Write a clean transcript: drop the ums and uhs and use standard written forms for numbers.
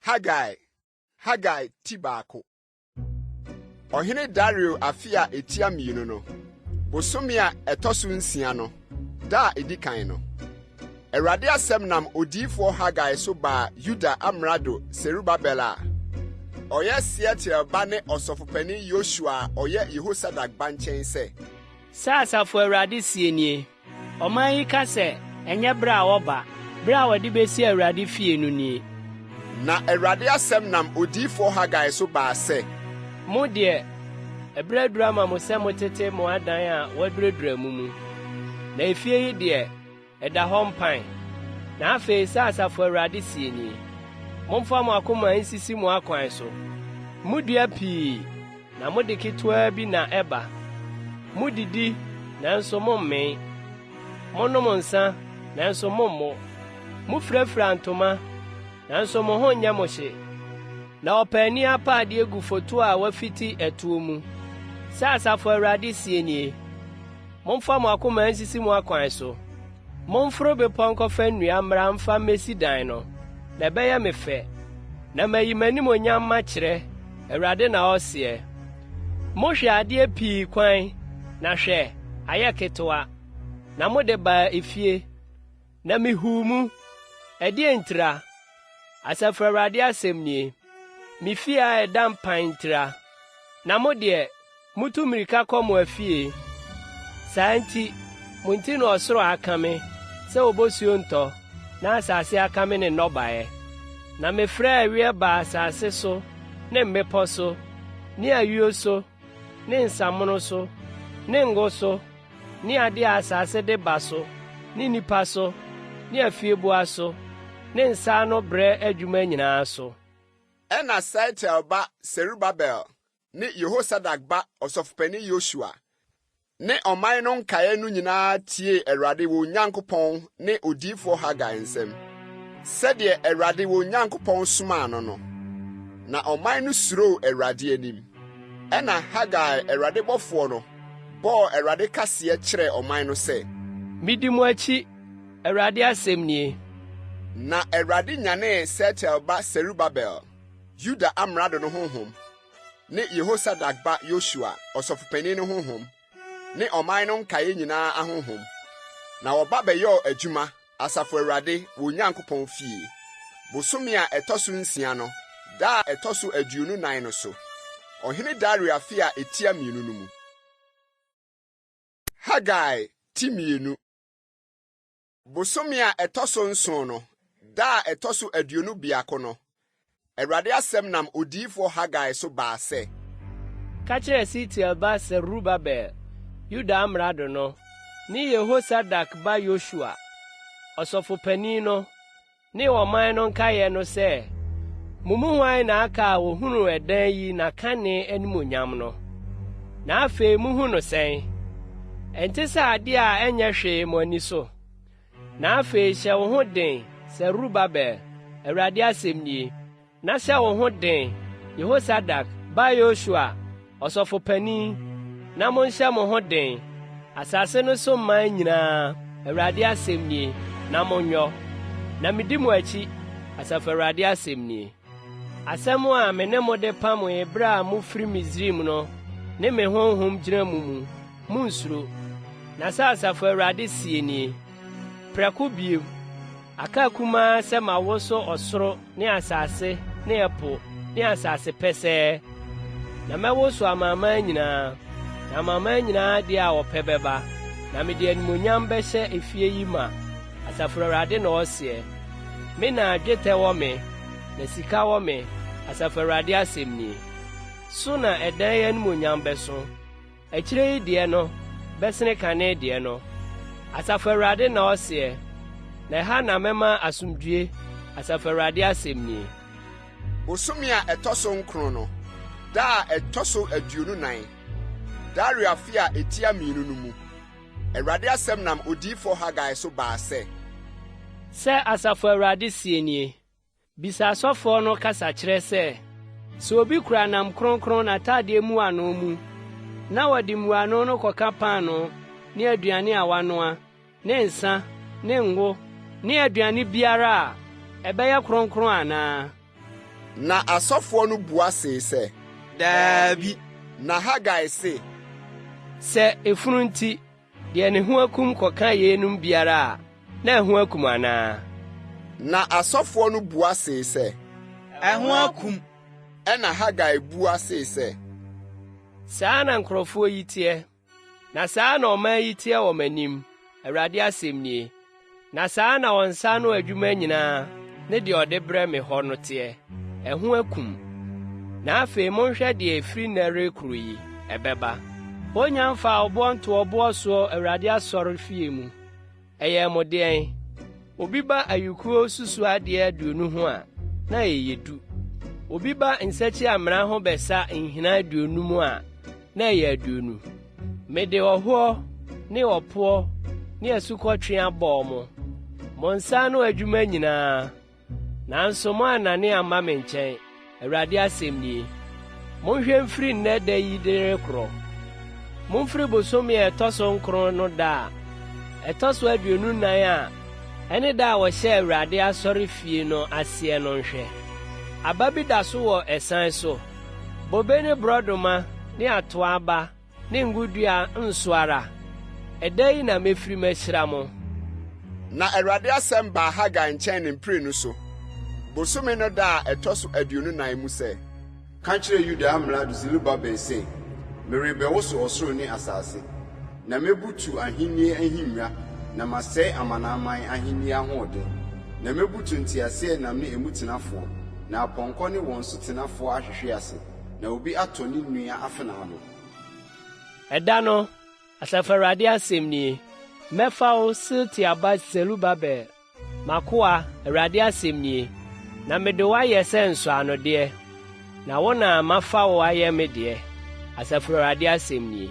Hagai, Hagai ti baako. Ɔhene Dario afe a etia mmienu no, bosome a ɛtɔ so nsia no, da a edi kan no, Awurade asɛm nam odiyifoɔ Hagai so baa Yuda amrado Serubabel a ɔyɛ Sealtiel ba ne ɔsɔfopanin Yosua a ɔyɛ Yehosadak ba nkyɛn sɛ. Sɛ Asafo Awurade seɛ nie, Ɔman yi ka sɛ, 'Ɛnyɛ bere a wɔba, bere a wɔde besi Awurade fie no nie. Na Awurade asɛm nam odiyifoɔ Hagai so baa sɛ. Mo deɛ, ɛberɛ aduru ama mo sɛ motete mo adan a wɔaduradura mu mu, na efie yi deɛ, ɛda hɔ mpan. Na afei sɛ Asafo Awurade seɛ nie, Momfa mo akoma nsisi mo akwan so. Mudua pii, na mode ketewaa bi na ɛba. Mudidi, nanso mommee. Monom nsa, nanso mommo. Mufirafira ntoma, nanso mo ho nyɛ mo hye. Na ɔpaani apaadeɛ gu foto a wɔafiti ɛtoɔ mu. Sɛ Asafo Awurade seɛ nie, Momfa mo akoma nsisi mo akwan so. Momforo bepɔ nkɔfa nnua mmra mfa mmesi dan no, na ɛbɛyɛ me fɛ, na mayi m'animuonyam makyerɛ, Awurade na ɔseɛ. Mohwɛ adeɛ pii kwan, na hwɛ, ayɛ ketewa, na mode baa efie, na mihuu mu. Ɛdeɛn ntira? Asafo Awurade asɛm nie. Me fie a ɛda mpan ntira, na mo deɛ, Mutu mmirika kɔ mo afie. Saa nti, mo nti na ɔsoro akame sɛ obosuo ntɔ na asase akame ne nnɔbaeɛ. Na mefrɛɛ ɛweɛ baa asase so ne mmepɔ so ne ayuo so ne nsamono so ne ngo so ne ade a asase de ba so ne nnipa so ne afieboa so ne nsa ano brɛ adwuma nyinaa so. Ɛnna Sealtiel ba Serubabel ne Yehosadak ba Ɔsɔfopanin Yosua ne ɔman no nkaeɛ no nyinaa tiee Awurade wɔn Nyankopɔn ne odiyifoɔ Hagai nsɛm, sɛdeɛ Awurade wɔn Nyankopɔn somaa no no. Na ɔman no suroo Awurade anim. Ɛnna Hagai, Awurade bɔfoɔ no, bɔɔ Awurade kaseɛ kyerɛɛ ɔman no sɛ. Medi mo akyi, Awurade asɛm nie. Na Awurade nyanee Sealtiel ba Serubabel, Yuda amrado no honhom, ne Yehosadak ba Yosua, ɔsɔfopanin no honhom, ne ɔman no nkaeɛ nyinaa ahonhom, na wɔba bɛyɔɔ adwuma, Asafo Awurade, wɔn Nyankopɔn fie, bosome a ɛtɔ so nsia no da a ɛtɔ so 24 no so, ɔhene Dario afe a ɛtia mmienu no mu. Hagai ti mmienu. Bosome a ɛtɔ so nson no da a ɛtɔ so 21 no, Awurade asɛm nam odiyifoɔ Hagai so baa sɛ. Ka kyerɛ Sealtiel ba Serubabel, Yuda amrado no, ne Yehosadak ba Yosua, ɔsɔfopanin no, ne ɔman no nkaeɛ no sɛ, Mo mu hwan na aka a ohunuu ɛdan yi n'akane animuonyam no? Na afei muhu no sɛn? Ɛnte sɛ ade a ɛnyɛ hwee mo ani so? Na afei hyɛ wo ho den, Serubabel, Awurade asɛm nie. Na hyɛ wo ho den, Yehosadak ba Yosua, ɔsɔfopanin, na monhyɛ mo ho den, asase no so man nyinaa, Awurade asɛm nie, na monyɔ. Na medi mo akyi, Asafo Awurade asɛm nie. Asɛm a me ne mo de pamee bere a mofiri Misraim no ne me honhom gyina mo mu, munnsuro. Na sɛ Asafo Awurade seɛ nie, Prɛko bio, Aka kumaa sɛ mawoso ɔsoro ne asase ne ɛpo ne asase pɛsɛɛ. Na mɛwoso amanaman nyinaa, na amanaman nyinaa adeɛ a wɔpɛ bɛba, na mede animuonyam bɛhyɛ efie yi ma, Asafo Awurade na ɔseɛ. Me na dwetɛ wɔ me, na sika wɔ me, Asafo Awurade asɛm nie. So na ɛdan yi animuonyam bɛso? Akyire yi deɛ no bɛsene kane deɛ no, Asafo Awurade na ɔseɛ, na ɛha na mɛma asomdwoeɛ, Asafo Awurade asɛm nie. Bosome a ɛtɔ so nkron no da a ɛtɔ so 24, Dario afe a etia mmienu no mu, Awurade asɛm nam odiyifoɔ Hagai so baa sɛ. Sɛ Asafo Awurade seɛ nie, Bisa asɔfoɔ no kasakyerɛ sɛ, 'Sɛ obi kura nam kronkron n'atadeɛ mmuano mu, na wɔde mmuano no kɔka paanoo ne aduane a wɔanoa, ne nsã, ne ngo, ne aduane biara a, ɛbɛyɛ kronkron anaa? Na asɔfoɔ no bua see sɛ, Daabi! Na Hagai se, Sɛ efunu nti, deɛ ne ho akum kɔka yeinom biara a, na ɛho akum anaa? Na asɔfoɔ no bua see sɛ, Ɛho akum. Ɛnna Hagai bua see sɛ, Saa na nkurɔfoɔ yi teɛ, na saa na ɔman yi teɛ wɔ m'anim, Awurade asɛm nie. Na saa na wɔn nsa ano adwuma nyinaa ne deɛ wɔde brɛ me hɔ no teɛ, ɛho akum. Na afei monhwɛ deɛ ɛfiri nnɛ rekorɔ yi, ɛbɛba. Wɔnnya mfaa ɔboɔ ntoo ɔboɔ soɔ Awurade asɔrefie mu. Ɛyɛɛ mo deɛn? Obi ba ayukuo susuoadeɛ 20 ho a, na ɛyɛ du. Obi ba nsakyi-amena ho bɛsa nhina 50 a, na ɛyɛ 20. Mede ɔhoɔ ne ɔpoɔ ne asukɔtweaa bɔɔ mo, mo nsa ano adwuma nyinaa, nanso moannane amma me nkyɛn, Awurade asɛm nie. Monhwɛ mfiri nnɛ da yi de rekorɔ, momfiri bosome a ɛtɔ so nkron no da a ɛtɔ so 24 a ɛne da a wɔhyɛɛ Awurade asɔrefie no aseɛ no nhwɛ. Aba bi da so wɔ ɛsan so? Bobe ne borɔdɔma ne atoaa aba ne ngodua nso ara? Ɛda yi na mɛfiri mahyira mo. Na Awurade asɛm baa Hagai nkyɛn ne mprenu so, bosome no da a ɛtɔ so 24 mu sɛ. Ka kyerɛ Yuda amrado Serubabel se, 'Merebɛwoso ɔsoro ne asase, na mebutu ahenni ahengua na masɛe amanaman ahenni ahoɔden, na mebutu nteaseɛnam ne emu tenafoɔ, na apɔnkɔ ne wɔn so tenafoɔ ahwehwe ase, na obi atɔ ne nua afena ano. Ɛda no, Asafo Awurade asɛm nie, mɛfa wo, Sealtiel ba Serubabel, M'akoa, Awurade asɛm nie, na mede wo ayɛ sɛ nsɔanodeɛ, na wo na mafa wo ayɛ me deɛ, Asafo Awurade asɛm nie.